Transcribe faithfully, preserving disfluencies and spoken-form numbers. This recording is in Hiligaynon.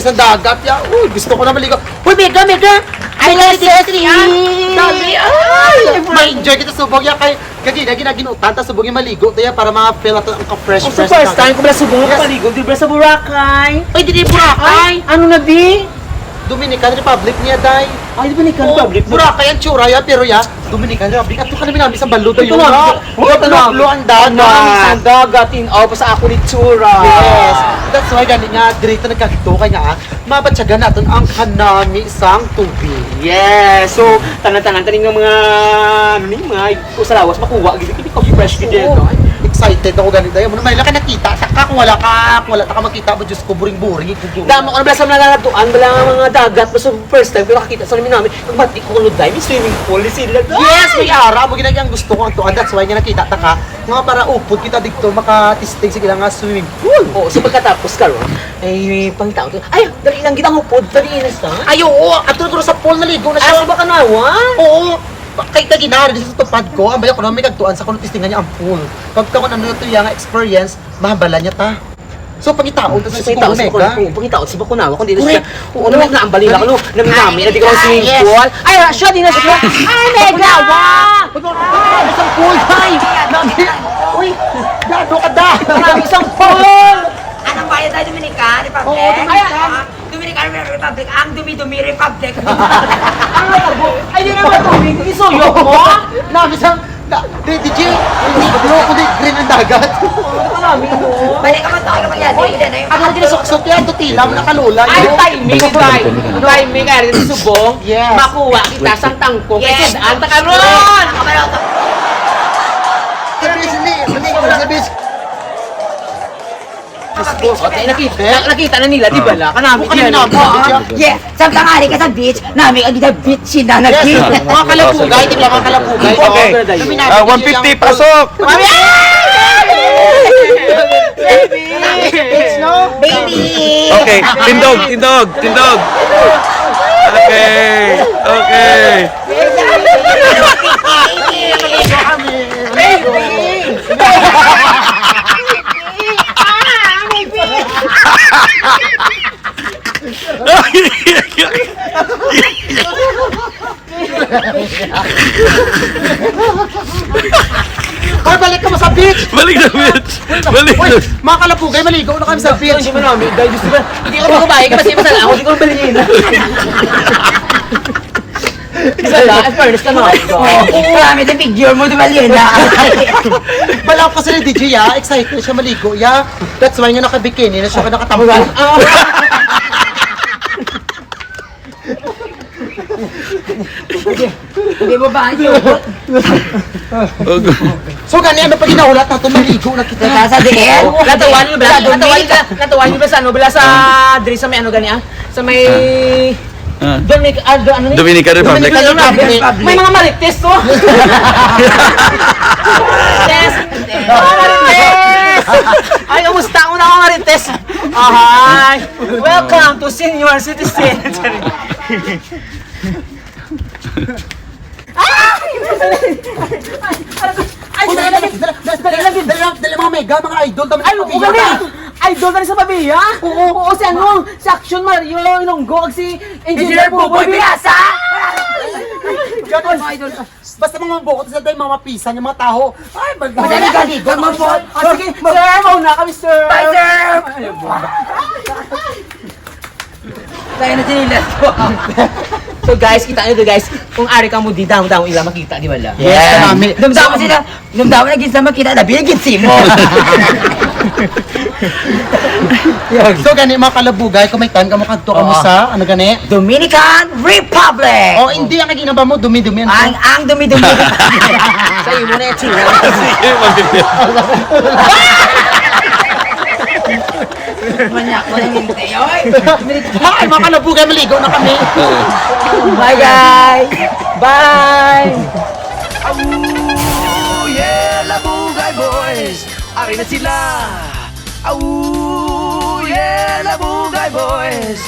Sa dagat, ya. Uy, gusto ko na maligo. Uy, Mega, Mega! Ay, Mega, yes, dali, yes, dali, ah. Yes. Dali, ay! Ma-enjoy kita subong, ya, kay, kay gina-, gina-, ginutan ta subong yung maligo, to, ya, para ma-feel nato ang ka-fresh, Oh, sa fresh first na. Time ko pala subong Yes. Maligo, di ba sa Boracay? Ay, di, di, Boracay. Ay, ano na di? Dominican Republic niya, day. Ay, Dominican Oh, Republic. Boracay ang tsura, ya, pero, ya, Dominican Republic. Ato ka namin namin sa balod, Ito yun, na. na. Uy, Uy, ito na. Blo-, blo ang dagat. Ano, ang isang dagat, in, oh, pa sa ako ni tsura. Yes. That's why gani nga, diri ta nagkadto kay nga, mabatyagan naton ang kanami sang tubig. Yes. So, tanan-tanan tani nga mga, ano ni, mga ko sa lawas, makuha, gid, gid, ko fresh, gid, Oo. no? Excited ako gani, day. Ano, may lang ka nakita, taka kung wala ka, kung wala ta ka makita mo, Diyos ko, boring-boring, ito, Damo ko na bala sa mga nalatuan, bala nga mga dagat, basta first time ko nakakita sa namin namin, nagbati ko, ano, day, may swimming pool, ni sila, day. Yes, may ara, mo ginagi ang gusto ko ang tuan, that's why nga nakita ta ka, nga para upod kita dito, makatisting sa ilang nga swimming pool. Oo, so pagkatapos karon, ay, pangitaon to. Ay, dali lang, gid ang upod, dali na sa. Ay, oo, ato na to sa pool, naligo na siya. Ah, sa Bacanawan? Oo, kay kay ginari sa tupad ko, ang bayo ko na may kagtuan sa kuno testingan niya ang pool. Pagka ko ano to yung experience, mahabala niya ta. So, pangitaon ta sa Pangitaon siguro, si Mega. Bakuna-, pangitaon si Bakunawa, kung di na siya, Correct. kung ano, Correct. naambali na, ano, naminami na, di ko Ay, swimming yes. pool. Ay, ah, siya, di na siya. Ay, Mega! Bakunawa! Bakunawa! Ay, isang pool, ay! Uy, gado ka da! Marami isang pool! Anong bayad tayo, Dominican Republic? Oo, Dominican. Ah, Dominican Republic, ang dumi-dumi Republic. Ano na po? Ay, yun naman, tubig. Isuyo mo? Nami sa, na, di, di, G, ano ko di, green ang dagat. Ano ka namin mo? Balik ka man to, ano ba yan? Uy, Hindi na yun. Ano ang kinasuksok yan? Tutila mo nakalula Ay, yun. timing, time. Timing, ay, rin subong. Yes. Makuha kita sang tangkong. Yes. Ay, sud-an ta karon! Nakabalaw ka. Sa bis, hindi, hindi, sa bis. Diyos ko, Sa bis, na-, nakita, na-, nakita na nila, di ba, Ah. la? Kanami Bukod din. na po, ah. Yeah. Samtang ari ka sa beach, nami ka sa beach, sina na Yes, beach. mga kalabugay, tigla mga kalabugay. Okay. Oo, Kami namin Ah, yung one fifty, yung pasok! Mami! Baby! Baby! It's no? Baby! Okay, tindog, tindog, tindog. Okay, okay. Baby! Hoy, balik ka mo sa beach! Balik sa beach! Balik Uy, sa mga kalabugay, maligo na kami sa beach. Hindi mo namin, dahil gusto ba? Hindi ako magbabae, kasi masala ako, hindi ko balina. Isa lang, at fairness ka naman. Oo, marami din figure mo, di ba, Lena? Bala ko sila, D J, ah. Excited siya maligo, ya. That's why nga naka-bikini na siya, nakatambal. Ah. Hindi mo ba ang yun? So, gani, ano pa ginahulat nato? Maligo na kita. Teka, sa diin? Natuwa niyo ba? Sa Natuwa niyo ba? Natuwa niyo ba sa ano? Bala sa, diri sa may ano gani, ah? Sa may Ah. Ah. Dominica, ah, do-, ano ni? Dominican Republic. Dominican Republic. May mga marites to. Yes. Mga marites. Ay, kumusta? Una ko, marites. Ahay. Welcome to senior citizen. Ay! Ay, Uy, dali, dali, dali, dali, dali, dali, dali, dali, dali, mga mega, mga idol, dami Ay, ng oo, pamilya. Galing! Idol na rin sa pamilya? Oo. Oo, si ano, si Action Mario Ilonggo, ag si Engineer Engineer Buboy Buboy Pilasa! Ganun. Mga idol. Basta mga bukod sa tayo, mga mapisan yung mga taho. Ay, mag- Madali ka, di ba? Mga bukod. Ah, sige, sir, mauna kami, sir. Bye, sir! Ay, Kaya na sinilas ko. So guys, kita niyo to guys, kung ari ka mo di damo-damo ila makita, di ba la? Yes, kanami. Damdamo sila, damdamo na gid sila makita, labi na gid simo. So gani mga kalabugay, kung may time ka mo kadto ka mo Oo. sa, ano gani? Dominican Republic! Oh, hindi ang ginaba mo, dumi-dumi ang Ang, ang dumi-dumi. Sa imo na yung chira. Sige, mabilis. Manyak ko ng hindi, oy. Ay, mga kalabugay, maligo na kami. Bye, guys. Bye. Aww, yeah, Labugay Boys. Ari na sila. Aww, yeah, Labugay Boys.